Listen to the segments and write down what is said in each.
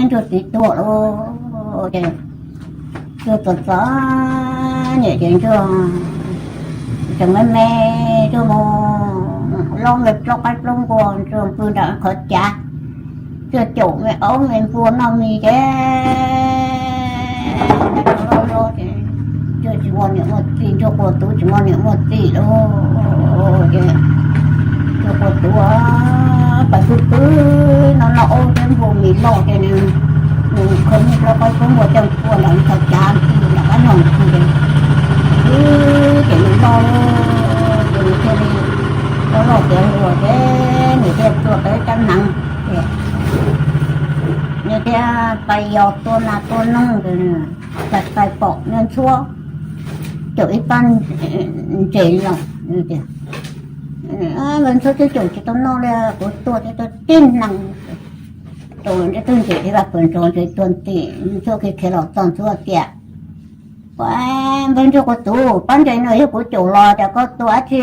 Ntsuag txiv tuag lawm ces Ntsuag txom txom nyem ces Ntsuag tseem me me, Ntsuag mus lob me plaub qaib plaub npua, Ntsuag pw nram qhov cav, Ntsuag caum me aub me npua noj mis ces loj loj ces Ntsuag tsis muaj niam muaj txiv, Ntsuag quas tuv tsis muaj niam muaj txiv lawm ces Ntsuag quas tuv pais pw pw noj noj aub thiab npua mis loj ces nws mus khawb me plaub qaib plaub npua coj mus tua nram qhov cav, nram qab no ces, ces nws loj ces nws thiaj li loj loj tiav hluas ces nws thiaj tua tau ib rab hneev, nws thiaj pais yos tua nas tua noog, pais pom npawg ntxhuab caum ib pab ntses los tias, npawg ntxhuab, twb caum tsis tau noj li, kuv tua tib hneev rau ntiaj teb ntses thiab vaj pawg ntxov ntses tuag nti. Ntxhuab khiav khiav los txog, Ntxhuab tias, Ua, npawg Ntsuag quas tuv, pab ntses no yog kuv caum los ces koj tua dab tsi?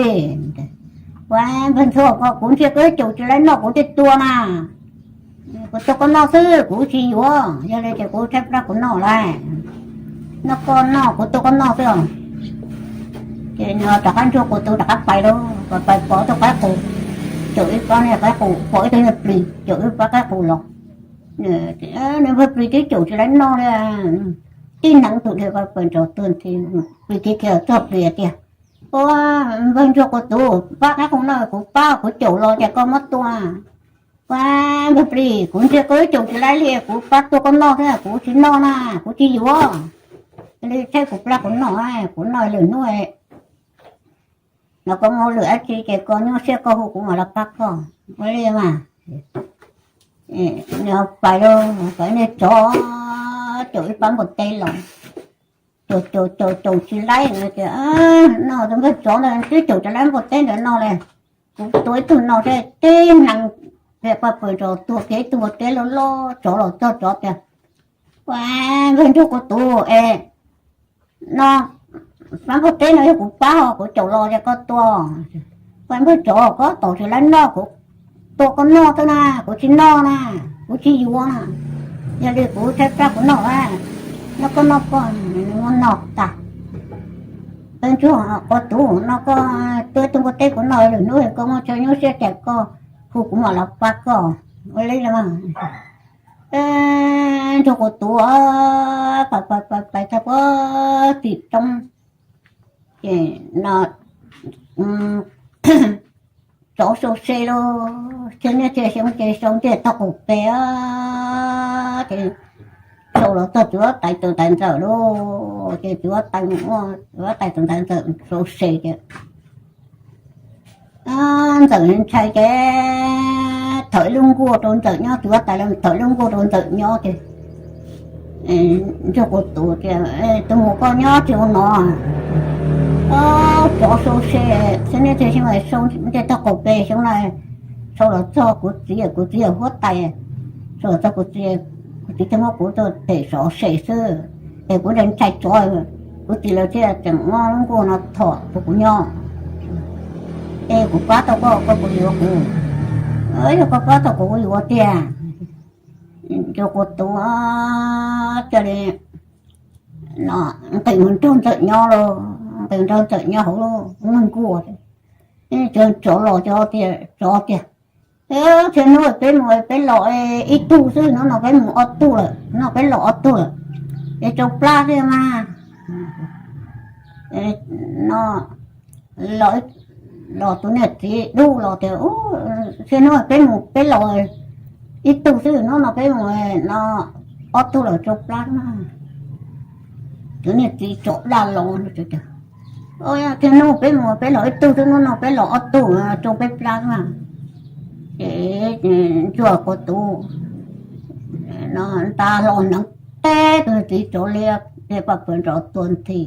Ua, npawg Ntxhuab, kuv ntsia koj caum tsis laib noj kuv thiaj tua na. Kuv tua koj noj xwb, kuv tsis yuav, yog li ces kuv tshaib plab kuv noj lawm. Noj koj noj, kuv tua koj noj xwb os. Ces nws rov qab, Ntsuag quas tuv rov qab pais lawm, pais pom tus qaib qus, caum ib pab qaib qus, pom ib tug nyuag plis caum ib pab qaib qus los. Nws, npawg plis twb caum tsis laib noj li, tib hneev tus dhia vaj pawg ntxov tuag nti. Plis khiav khiav txog plis tias, Ua, npawg Ntsuag quas tuv, pab qaib qus no kuv pab, kuv caum los ces koj muab tua. Ua, npawg plis, kuv ntsia koj twb caum tsis laib li, kuv pab tua koj noj thiab, kuv tsis noj na, kuv tsis yuav. Li tshaib kuv plab kuv noj, kuv noj lwm hnub no koj muaj lwm dab tsi ces koj nyuaj siab koj hu kuv mam los pab koj. Ua li mas, nws pais lawm, pais niag tsov caum ib pab npua teb los, caum caum caum caum tsis laib no tias, No tus npawg tsov ntawd twb caum tsis laib npua teb ntawd no li, kuv tua ib tug no thiab, tib hneev dhia vaj pawg ntxov tuag kiag ib tug npua teb loj loj. Tsov los txog, tsov tias, Ua, npawg Ntsuag quas tuv es, no pab npua teb no yog kuv pab, kuv caum los ces koj tua. Ua, npawg tsov, koj caum tsis laib noj kuv tua koj noj xwb na, kuv tsis noj na, kuv tsis yuav na. Yog li kuv tshaib plab kuv noj, noj koj noj koj, nws muab noj tas. Npawg Ntsuag quas tuv, no koj tua ib tug npua teb kuv noj, lwm hnub koj muaj chaw nyuaj siab ces koj hu kuv mam los pab koj. Ua li los mas, Ntsuag quas tuv pais pais pais txog puag tim roob ces no tsov sau se lauj, thiab niaj thiaj xyoob ces sau ntiag tog qaum pes ces sau los txog txiv huab tais tus ntxhais Ntxawm lauj, ces txiv huab tais mus muaj txiv huab tais tus ntxhais Ntxawm sau se ces Ntxawm ntshai ces thawm ib lub nkuaj rau Ntxawm nyob, txiv huab tais los thawm ib lub nkuaj rau Ntxawm nyob ces Ntsuag quas tuv tias, Tus muam, koj nyob tsis ua no, tsov sau se, thiab niaj thiaj xyoob sau ntiag tog qaum pes xyoob na, sau los txog kuv txiv, kuv txiv yog huab tais, sau los txog kuv txiv, kuv txiv thiaj muab kuv tua pem sov se xwb. Es kuv ntshai tsov, kuv txiv lawv thiaj tseem muab lub nkuaj no thom rau kuv nyob. Es kuv pab tau koj, koj puas yuav kuv? Yog koj pab tau kuv, kuv yuav tiag. Ntsuag quas tuv cia li nqis mus nrog Ntxawm nyob lauj, nqis nrog Ntxawm nyob hauv lub nkuaj. Tsov los, tsov tias, Txhia hnub peb mus peb los ib tug xwb, hnub no peb mus ob tug lawm, no peb los ob tug lawm, es tsau plab thiab mas. No los, los tus niag txiv dub los tias, Txhia hnub peb mus peb los ib tug xwb, hnub no peb mus no ob tug lawm, tsau plab mas. Tus niag txiv tsov daj los, Txhia hnub peb mus peb los ib tug xwb, hnub no peb los ob tug, tsau peb plab mas. Ces Ntsuag quas tuv nta hlo hneev teb tus niag txiv tsov liab dhia paj pawg nrov tuag nthi.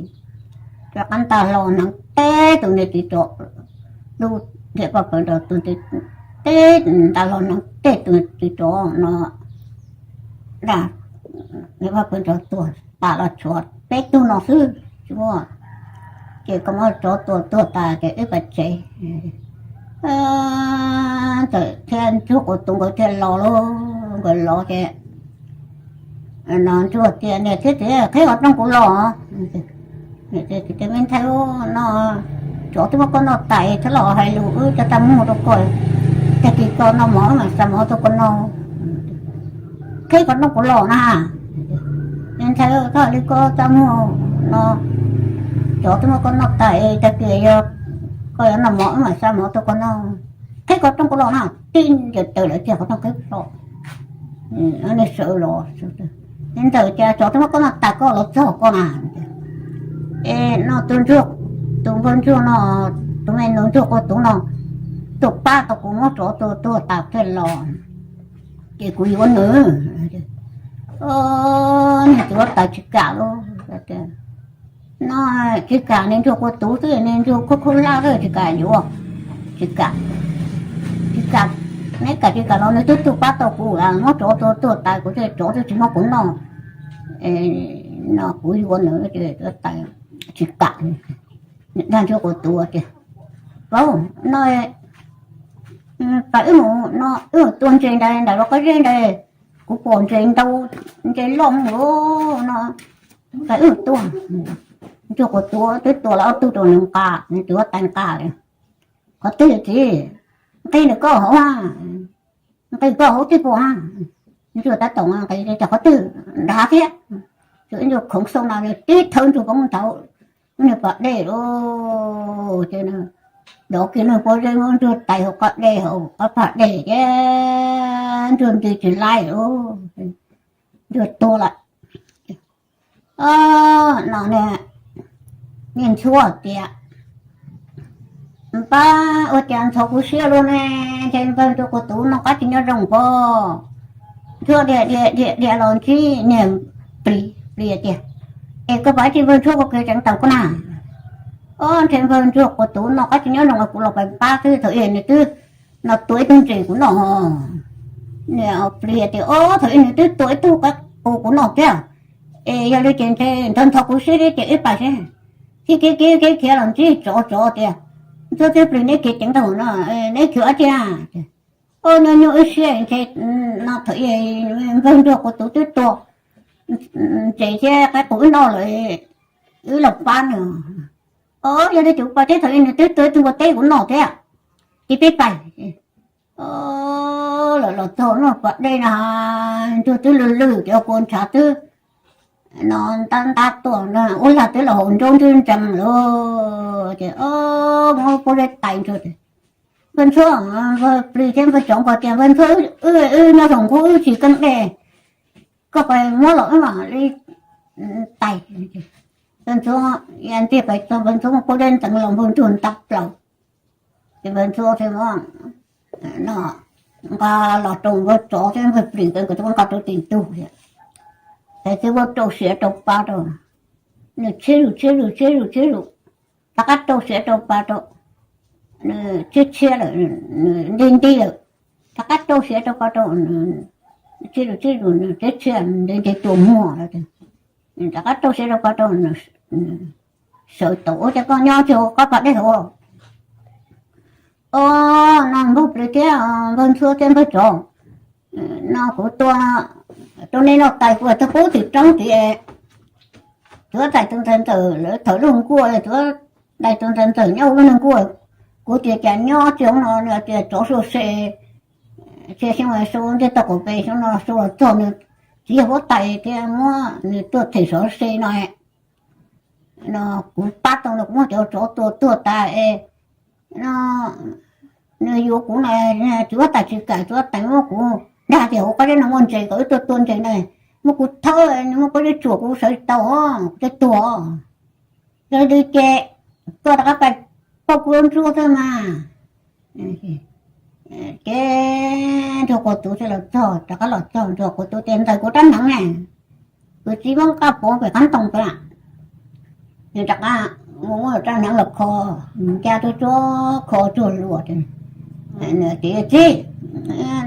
Rov qab nta hlo hneev teb tus niag txiv tsov dub dhia paj pawg nrov tuag nthi, teb nta hlo hneev teb tus niag txiv tsov no, dhia paj pawg nrov tuag tas los tshuav peb tug no xwb tsis muaj. Ces koj muab tsov tua tuag tas ces wb pais tsev. Ntxawm thiab Ntsuag quas tuv nkawd thiaj los lauj, nkawd los ces Ntsuag tias, Niam thiab txiv, qhib qhov rooj kuv los. Niam tias, Me ntxhais, no tsov twb muab koj noj tas thiab los hais lus wb cov tag muag rau koj, tag kis koj noj mov wb mam xa mov tuaj koj noj. Qhib qhov rooj kuv los na. Me ntxhais, koj li koj tag muag no, tsov twb muab koj noj tas, tag kis yog koj yuav noj mov wb mam xa mov tuaj koj noj. Qhib qhov rooj kuv los na. Tib ncaws taws lawv tiag qhov rooj qhib los, nej sawv los. Ntxawm, cas tsov twb muab koj noj tas koj los txog koj na. Es no tus ntsuag, tus npawg ntsuag no, tus me nus ntsuag quas tuv no tuaj pab tau kuv, muab tsov tua tuag tas thiaj los, ces kuv yuav nws. Niag txiv huab tais tsis kam lauj. No tsis kam, niag ntsuag quas tuv xwb, niag ntsuag khuj khuj laj xwb, tsis kam yuav, tsis kam, tsis kam. Neb kam tsis kam los nws twb tuaj pab tau kuv, muab tsov tua tuag tas kuv thiaj, tsov twb tsis muab kuv noj, no kuv yuav nws. Tsis kam. Niag ntsuag quas tuv tias, Vauv, no pab wb mus no, wb mus tua ntses ntawd nram lub qab zeb ntawd, kuv pom ntses ntau, ntses loj mus no, pab wb mus tua. Ntsuag quas tuv twb tua lawm ob tug rau nws nqa, nws tus huab tais nqa. Qhov twg txiv? Nqis nws koj hauv, nqis koj hauv twb pom. Ntsuag tab tom nqis, Cas qhov twg? Nrad thiab. Ntsuag khoov xauj no, tib thawb ntsuag poob nthav lub niag pas dej lauj. Ces dov kiag lub pob zeb, muab ntsuag tais hauv qab dej, hauv qab pas dej, ces ntsuag nti tsis laib lauj, ntsuag tuag lawm. No niag ntxhuav tias, Npab, ua cas ntxhov kuv siab luaj ne? Ntshe npawg ntsuag quas tuv noj qab tsis nyob zoo pob. Ntxhuav dhia dhia dhia dhia los ntsib niag plis, plis tias, Es koj pab tsis npawg ntxhuav kuv khiav tseev tau koj na. Ob, ntshe npawg ntsuag quas tuv noj qab tsis nyob zoo es kuv los pab pab xwb, thaum ub nws twb no tua ib tug ntses kuv noj. Niag plis tias, Ob, thaum ub nws twb tua ib tug qaib qus kuv noj thiab. Es yog li ces ntshe ntxhov ntxhov kuv siab thiab ces wb pais seb. Khiav khiav khiav khiav khiav los ntsib tsov, tsov tias, Ntxhuav thiab plis, neb khiav ceev tau no, neb khiav dab tsi na? Ob, nyuaj nyuaj wb siab, ntshe no thaum ub npawg ntsuag quas tuv twb tua ntses thiab qaib qus wb noj lawm, wb los pab nws. Ob, yog li ces pais thiab, thaum ub nws twb tua ib tug npua teb kuv noj thiab. Ces peb pais. Lawv los txog nram pas dej no, ntsuag twb lwj lwj, cov kua ntshav twb no ntab ntab tuaj, ua lag twb los haus ntsauv ntswb ntsees lawm. Ces muab pob zeb tais ntsuag tias, Npawg ntxhuav, npawg plis thiab npawg tsov npawg tias, Npawg ntxhuav, wb nyob saum nqhuab wb tsis keeb dej, koj pais muab los wb mam li tais. Npawg ntxhuav ya ntxiag pais txog, npawg ntxhuav muab pob zeb ntxeev los npawg ntsuag ntab plaws. Ces npawg ntxhuav thiaj no nqa los rau npawg tsov thiab npawg plis nkawd, nkawd twb nqa rau tis ntug thiab. Ces twb muab rau siav rau pab rau, nws tshiab zus tshiab zus tshiab zus tshiab zus, rov qab rau siav rau pab rau, nws tshiab tshiab lawm, nws nti nti lawm, rov qab rau siav rau pab rau, tshiab zus tshiab zus, nws tshiab tshiab nti nti tua muag lawm. Rov qab rau siav rau pab rau, sawv tau, Ua cas koj nyob tsis hauv qab pas dej hauv? Ob, no npawg plis thiab npawg ntxhuav thiab npawg tsov, no kuv tua rau nej noj tais, kuv txog pub tim roob tid. Txiv huab tais tus ntxhais ntxawm lawv thawm luag nkuaj, txiv huab tais tus ntxhais ntxawm nyob hauv lub neeg nkuaj. Kuv tias cas nyob tsis hauv no, nws tias tsov su se, txhia xyoo su ntiag tau qaum pes xyoo no su los txog nws txiv yog huab tais thiab muab nws tuaj them sov se no. No kuv pab tau no, kuv muab cov tsov tua tuag tas es no nws yuav kuv na, txiv huab tais tsis kam, txiv huab tais muab kuv dag tias hauv qab zeb no muaj ntses, kom wb tuaj tua ntses na, muab kuv thawb, nws muab pob zeb tsuam kuv sawv tsis tau, kuv thiaj tuag. Yog li ces koj rov qab pais pauj kuv lub ntsuab xwb mas. Ces ntsuag quas tuv thiaj los txog, rov qab los txog, ntsuag quas tuv tias, Ntxawm, kuv rab hneev na, kuv txiv muab nqa pov pem qab ntoo pem. Nws rov qab mus muab rab hneev los kho, nca tuaj tsuab kho tsuag luas. Tias, Yawm txiv,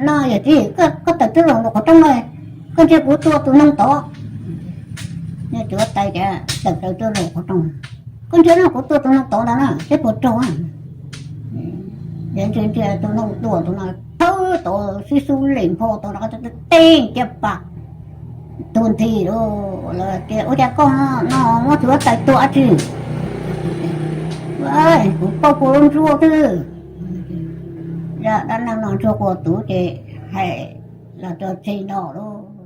no yawm txiv, koj tawm tuaj zaum qhov rooj no, koj ntsia kuv tua tus noog tod. Nws tuav tais tias tawm plaws tuaj zaum qhov rooj, Koj ntsia no, kuv tua tus noog tod ntag na, seb puas raug. Ntsia ntsia tus noog tuaj tus no thawb tod, sib xub lem npho tod rov qab tej kiag pas. Tug nti lawm, lawv tias ua cas koj no muab tug huab tais tua dab tsi? Kuv pauj kuv lub ntsej twg. Zaj dab neeg no ntsuag quas tuv ces hais los rau txij no lawm.